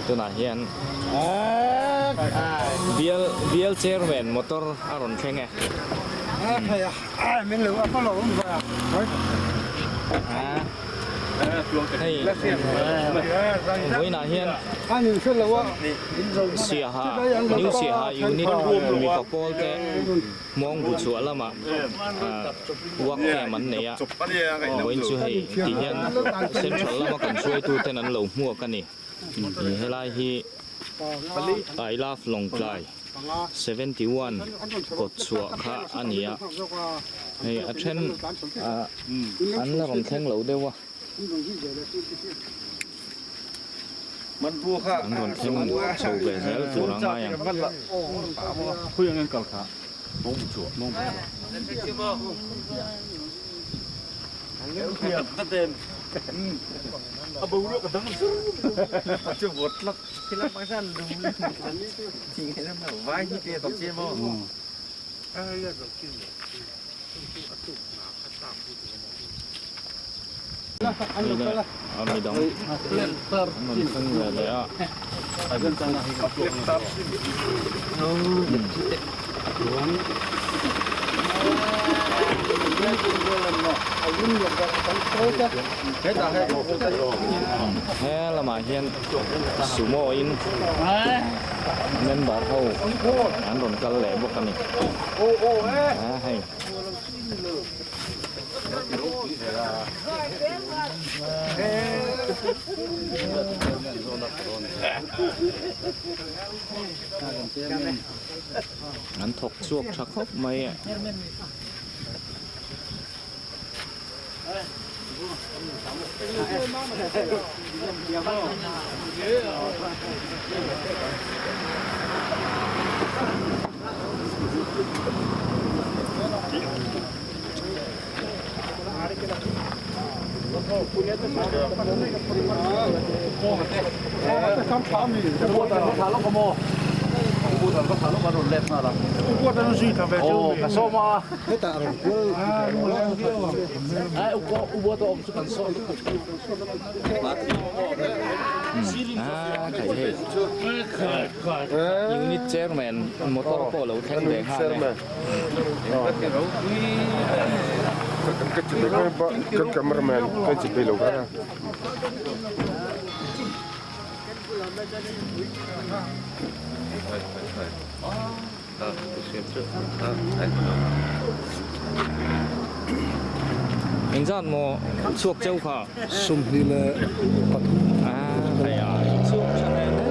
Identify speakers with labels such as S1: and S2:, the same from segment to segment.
S1: Tunah hian bial bial chairman motor a rawn thleng e. Hei vawiinah hian Siaha New Siaha unit mipa pawl te Hmawng bu chhuah lamah work camp an nei a, vawiin chu hei ti hian central lama kan hruaitu ten an lo hmuak a ni. Helai hi I love Lawngtlai 71 kawt chhuah kha a ni a, hei a then an la rawn thleng lo deuh a. An rawn thleng chho ve zel tur a ngai ang. A midang an rawn thleng ve leh a. He lamah hian sumo in member ho an rawn kal leh bawk a ni. A hei. An thawk chhuak tha khawp mai a. Unit chairman motor pawh lo thleng ve nghal e.
S2: Kan cameraman kan chi pe lo kha.
S1: Engzat maw chhuak cheu kha?
S3: 23.
S1: A hei a chhuak tha leh hle.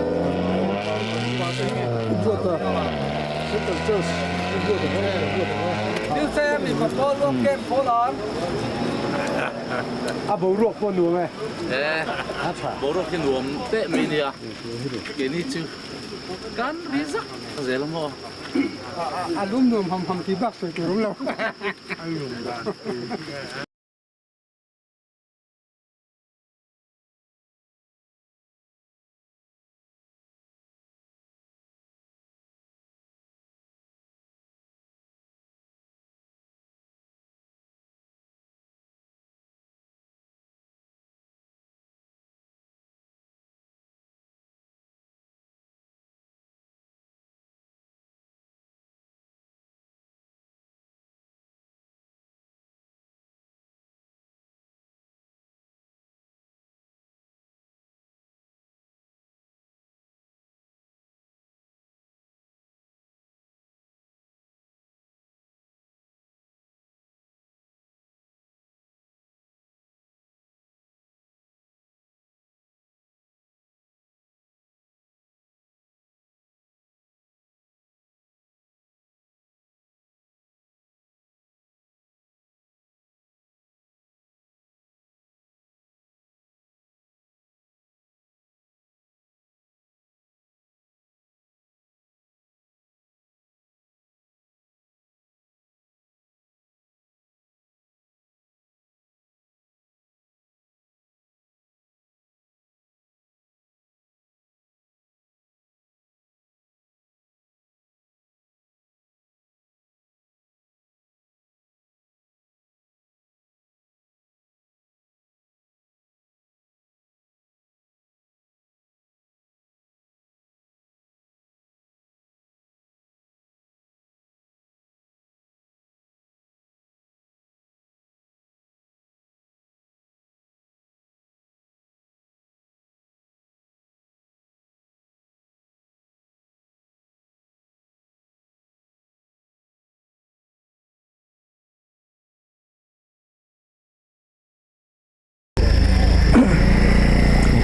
S3: A boruak pawh nuam e.
S4: Boruak hi nuam teh mai nia. Keini chu Kan ri zak zel maw?
S3: A lum nuam ham ham tih bak sawi tur awm lo.
S2: A lum dan.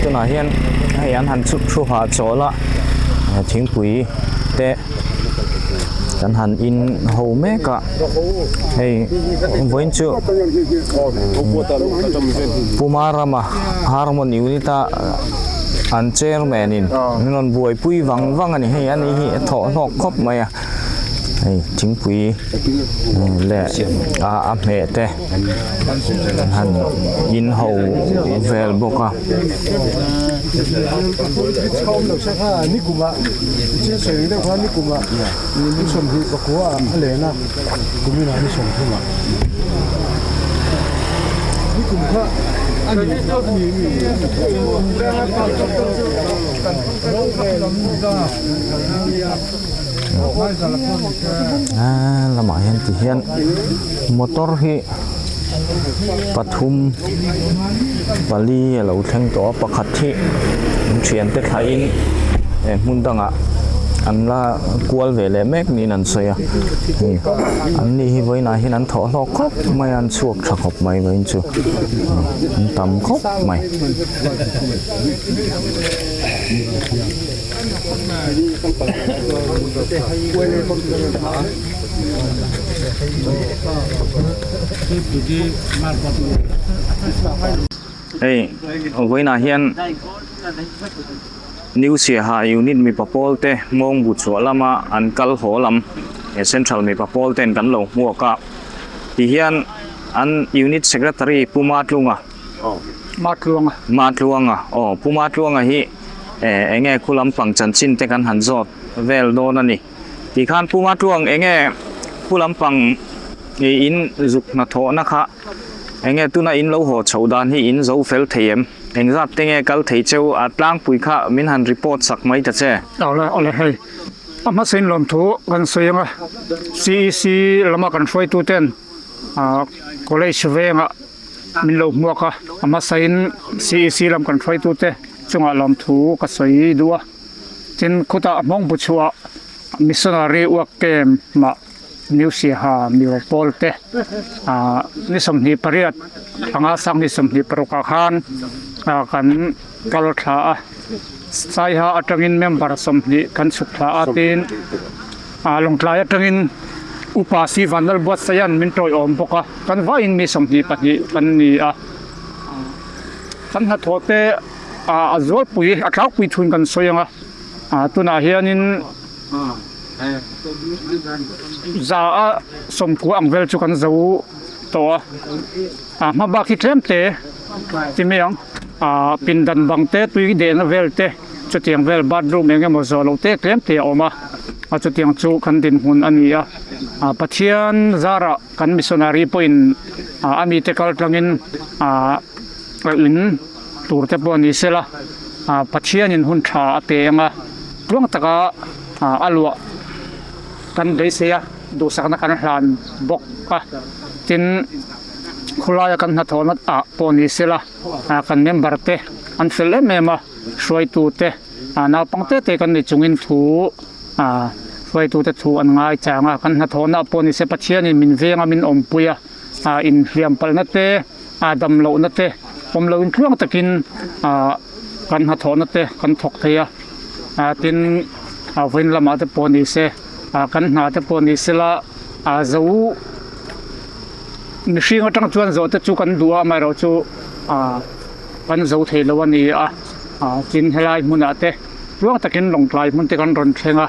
S1: Tunah hian hei an han chhuk thu hahchawl a, thingpui te kan han in ho mek a, hei vawiin chu Puma rama Harmon unit a an chairman in min rawn buaipui vang vang a ni, hei ani hi a thawh hlawk khawp mai a, hei thingpui leh a hmeh te. An han in ho vel bawk a. Lamah hian ti hian motor hi pathum pali a lo thleng tawh a pakhat hi an thiante thlahin eh hmun dangah an la kual ve leh mek niin an sawi a hei an ni hi vawiinah hian an thawh hlawk khawp mai a an chhuak tha khawp mai vawiin chu an tam khawp mai. Hei vawiinah hian New Siaha unit mipa pawl te mawng bu chhuah lama an kal haw lam he central mipa pawl ten kan lo hmuak a tihian an unit secretary Pu Matlunga Matluanga. Matluanga, aw Pu Matluanga hi eh enge khu lampang chanchin te kan han zawt vel dawn a ni. Tikhan Pu Matluang enge khu lampang i in zuk hnathawhna kha enge tuna in lo haw chhoh dan hi in zo fel thei em? Engzat te nge kal thei cheu a tlangpui kha min han report sak mai ta che.
S3: Awle awle hei a hmasa in lawmthu kan sawi ang a, CEC lama kan hruaitu ten ah college vengah min lo hmuak a, a hmasain CEC lam kan hruaitute chungah lawmthu ka sawi duh a, tin khutah hmawng bu chhuah missionary work camp ah New Siaha Miro Pawl te ah ni 28 anga sang ni 26 ah khan ah kan kal thla a, Saiha atangin member 20 kan chhuk thla a tin ah Lawngtlai atangin Upa Si Vanlal Buatsaian min tawiawm bawk a, kan vaiin mi 22 kan ni a. Kan hnathawh te ah a zualpui a tlangpui thun kan sawi ang a, tunah hianin za a sawmkua ang vel chu kan zo tawh a, a hma bak hi tlem te ti mai ang, ah pindan bang te tui dehna vel te chutiang vel bathroom eng emaw zawh loh te tlem te a awm a, a chutiang chu kan dinhmun a ni a, ah Pathian zarah kan missionary pawhin ah a mite kal tlangin ah a in tur te pawh ni sela ah Pathianin hun tha a pe ang a, tluang taka ah a luah kan beisei a, duhsakna kan hlan bawk a, tin khawlaia kan hnathawhna ah pawh ni sela ah kan member te an fel em em a. Hruaitute ah naupang te te kan ni chungin thu ah hruaitute thu an ngai chang a, kan hnathawhna pawh ni se Pathianin min veng a min awmpui a, ah inhliam palhna te ah dam lohna te awm lohin tluang takin ah kan hnathawhna te kan thawk thei a, ah tin ah vawiin lamah te pawh ni se ah kan hna te pawh ni sela ah zo mihring atang chuan zawh te chu kan duh a amaherawhchu ah. Kan zo thei lo a ni a, tin helai hmunah te tluang takin Lawngtlai hmun te kan rawn thleng a,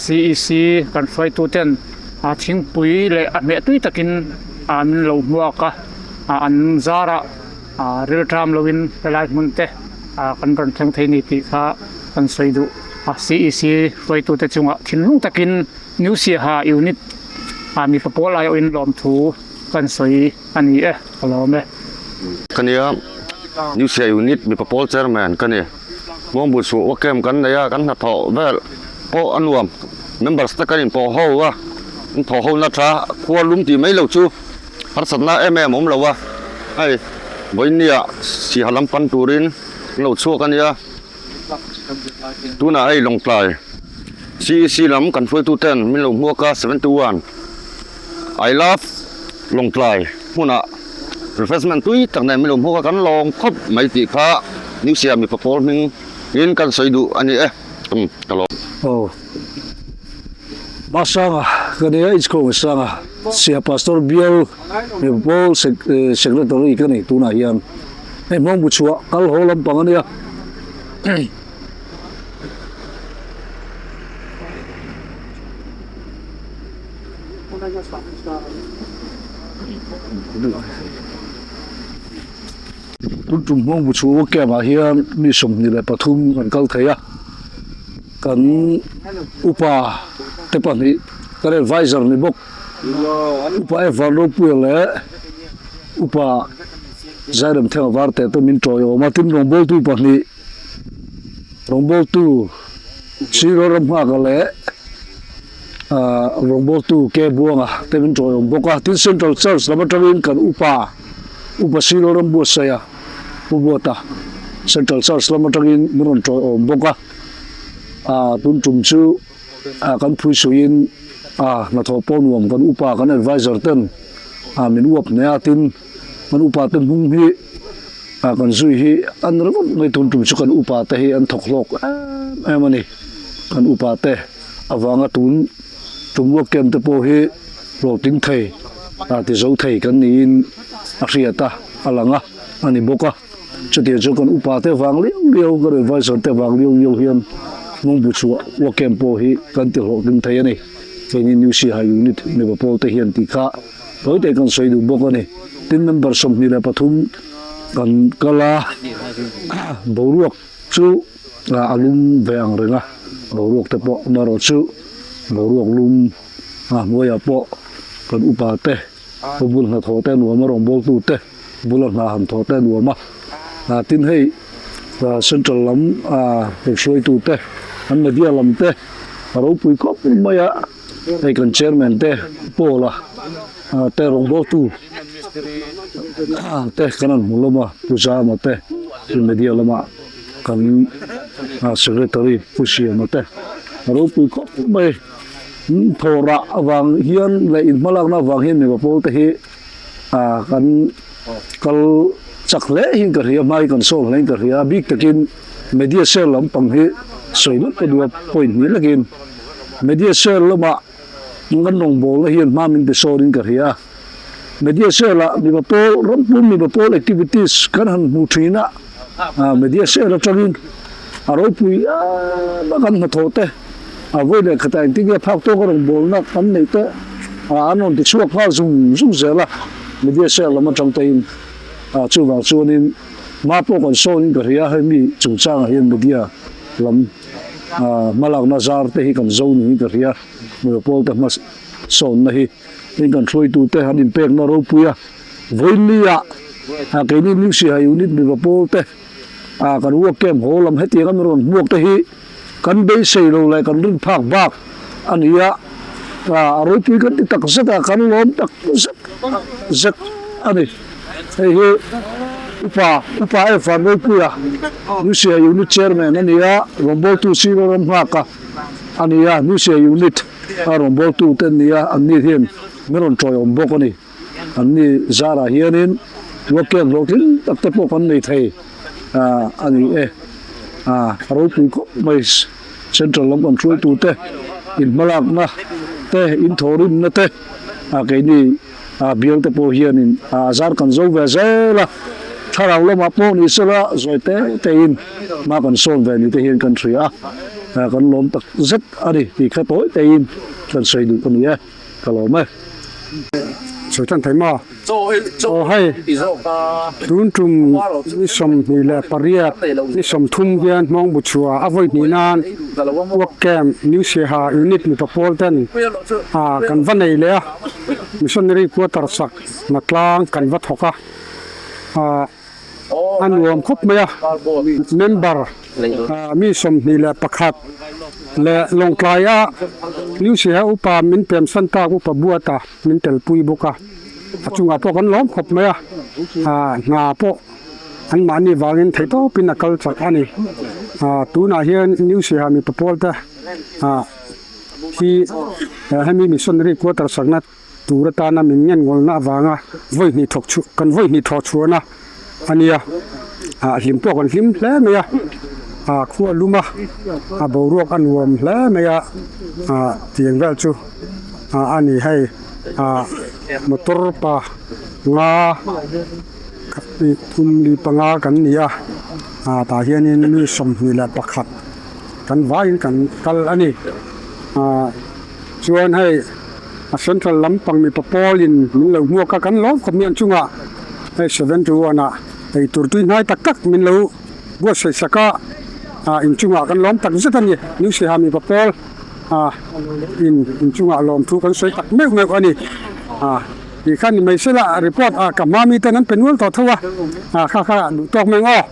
S3: CEC kan hruaitu ten thingpui leh a hmeh tui takin min lo hmuak a, an zarah rilṭam loin helai hmun te kan rawn thleng thei ni tih kha kan sawi duh a, CEC hruaitu te chungah thinlung takin New Siaha unit mipa pawl aiawhin lawmthu kan sawi a ni e, ka lawm e.
S5: Ka nia, New Sia Unit mipa pawl chairman ka ni. Muangbu chhuah work camp kan nei a, kan hnathawh vel pawh a nuam. Members te kan inpawh ho a, in thawh ho na tha, khua lum tih mai lo chu harsatna em em a awm lo a. Hei, vawiinnia Siaha lam pan turin an lo chhuak a nia. Tunah hei Lawngtlai CEC lam kan hruaituten min lo hmuak a, 71 I love Lawngtlai hmunah refreshment tui tak nen min lo hmuak a, kan lawng khawp mai tih kha. New Siam mipa pawl hming in kan sawi duh a ni e. Umm ka lawm.
S6: Aw. Masanga ka nia Ichkawng Sanga Sia Pastor Bial mipa pawl Secretary ka ni tunah hian hei hmawng bu chhuah kal haw lampang a nia. Tun tum hmawng bu chhung camp ah hian mi 23 kan kal thei a, kan upa te pahnih kan advisor ni bawk upa F Vanropuia leh upa Zairem Thenga Varte te min tawiawm a, tin rawngbawltu pahnih rawngbawltu Siro Ramnghaka leh rawngbawltu Ke Buanga te min tawiawm bawk a, tin Central Church lam atangin kan upa Upa Silo Rambuatsaia Pu Buata Central Church lam atangin min rawn tawiawm bawk a, tun tum chu kan phuisuiin hnathawh pawh nuam kan upa kan advisor ten min uap hneh a, tin kan upa te hnung hi kan zui hi an ringawt mai tun tum chu kan upa te hi an thawk hlawk em em a ni, kan upa te avanga tun tum work camp te pawh hi hlawhtling thei ti zo thei kan niin a hriat a, a lang a a ni bawk a, chutiang chu kan upa te vang liau liau kan advisor te vang liau liau hian hmawngbu chhuah work camp pawh hi kan ti hlawhtling thei a ni, keini New Siaha unit mipa pawl te hian tih kha. Tawi te kan sawi duh bawk a ni. Tin member 23 kan kal a, boruak chu a lum ve ang reng a, boruak te pawh amaherawh chu boruak lum a hnuaiah pawh kan upa te bul hnathawh te a nuam a, rawngbawltu te bula hna han thawh te a nuam a, tin hei central lam hruaitu te an media lam te a ropui khawp mai a. Hei kan chairman te Paul a te rawngbawltu te kan han hmu lawm a Pu Zama te media lama kan secretary Pu Siama te a ropui khawp mai thawhrah avang hian leh inhmalakna avang hian mipa pawl te hi kan kal chak hle hian ka hria hmai kan sawn hle in ka hria a bik takin media cell lampang hi sawi lawk ka duh a point hnih lekin. Media cell lamah kan rawngbawlna hian hma min pe sawrin ka hria a, media cell ah mipa pawl rampum mipa pawl activities kan han hmu thin a, media cell atangin a ropui em a kan hnathawh te a vawi leh khatah engtin nge phak tawka rawngbawlna kan neih te an rawn ti chhuak nghal zung zung zel a, media cell lam atang te in chuvang chuanin hma pawh kan sawnin ka hria a, hemi chungchangah hian media lam. Hmalakna zar te hi kan zo niin ka hria, mipa pawl te hma sawnna hi tin kan hruaitu te an inpekna ropui a, vawiinli ah keini New Siaha unit mipa pawl te kan work camp haw lam hetiang a mi rawn hmuak te hi kan beisei lo leh kan rin phak bak a ni a, a ropui kan ti tak zet a, kan lawm tak zet zet a ni. Hei hi upa upa F Vanropuia Nusia Unit Chairman a ni a, rawngbawltu Siro Ramnghaka a ni a, Nusia Unit a rawngbawltu te an ni a, anni hian min rawn tawiawm bawk a ni. Anni zarah hianin work camp hlawhtling tak te pawh kan nei thei a ni e. A ropui khawp mai Central lam kan hruaitu te inhmalakna te, inthawhrimna te keini A bial te pawh hianin a zar kan zo ve zel a, thlarau lamah pawh ni sela zawi te tein hma kan sawn ve ni te hian kan hria a, kan lawm tak zet a ni tih kha tawi tein kan sawi duh ka ni e, ka lawm e.
S7: Sawi tan thei maw? Aw hei, tun tum ni 28 ni 30 hian hmawng bu chhuah a vawi hnih nan work camp New Siaha unit mipa pawl ten kan va nei leh a. Missionary quarter sak hna tlang kan va thawk a, a nuam khawp mai a, member mi 21 leh Lawngtlaia New Siaha upa min pemsan tak upa Buata min telpui bawk a, a chungah pawh kan lawm khawp mai a, hna pawh anmahni vangin theihtawpin a kal chak a ni. Tunah hian New Siaha mipa pawlte hi hemi missionary quarter sakna tur atana min ngen ngawlna avanga vawi hnih thawk chhuah kan vawi hnih thawh chhuahna a nia. Ah hlim pawh kan hlim hle mai a, ah khua lum a, a boruak a nuam hle mai a, ah tiang vel chu ah a ni hei ah motor pa nga khat thum li panga kan ni a, ah tah hianin mi 21 kan vaiin kan kal a ni ah chuan hei a central lampang mipa pawlin min lo hmuak a kan lawm khawp mai ang chungah hei 71 ah. Ei tur tui hnai tak tak min lo buatsaih sak a, ah inchungah kan lawm tak zet a ni. New Siaha mipa pawl ah in inchungah lawm thu kan sawi tak meuh meuh a ni. Ah tih khan ni mai sela report ah ka hma mi ten an pe nual tawh tho a, ah kha kha duh tawk mai ang aw.